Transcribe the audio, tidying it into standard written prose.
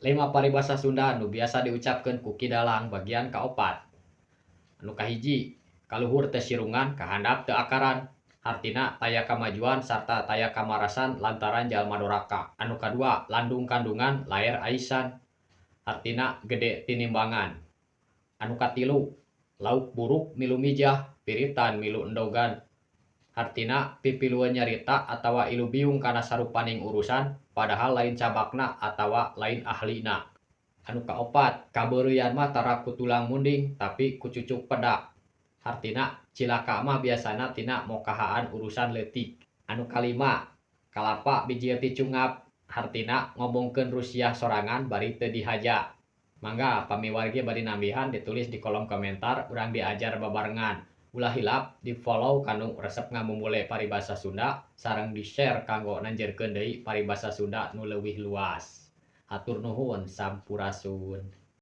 5 paribasa Sunda nu biasa diucapkeun ku Ki Dalang bagian kaopat. Anu kahiji, kaluhur teu sirungan kahandap teu akaran. Hartina taya kamajuan sarta taya kamarasan lantaran jalma doraka. Anu kadua, landung kandungan laer aisan. Hartina gede tinimbangan. Anu katilu, lauk buruk milu mijah, piritan milu endogan. Hartina pipilueun nyarita atawa ilubiung kana sarupaning urusan padahal lain cabakna atawa lain ahlina. Anu kaopat, kabeureuyan mah tara ku tulang munding tapi ku cucuk pedak. Hartina cilaka mah biasana tina mokahaan urusan leutik. Anu kalima, kalapa bijil ti cungap. Hartina ngomongkeun rusiah sorangan bari teu dihaja. Mangga pami wargi bade nambihan ditulis di kolom komentar, urang diajar babarengan. Ulah hilap di follow kanu resep ngamumule paribasa Sunda sareng di share kanggo nanjeurkeun deui paribasa Sunda nu leuwih luas. Hatur nuhun, sampurasun.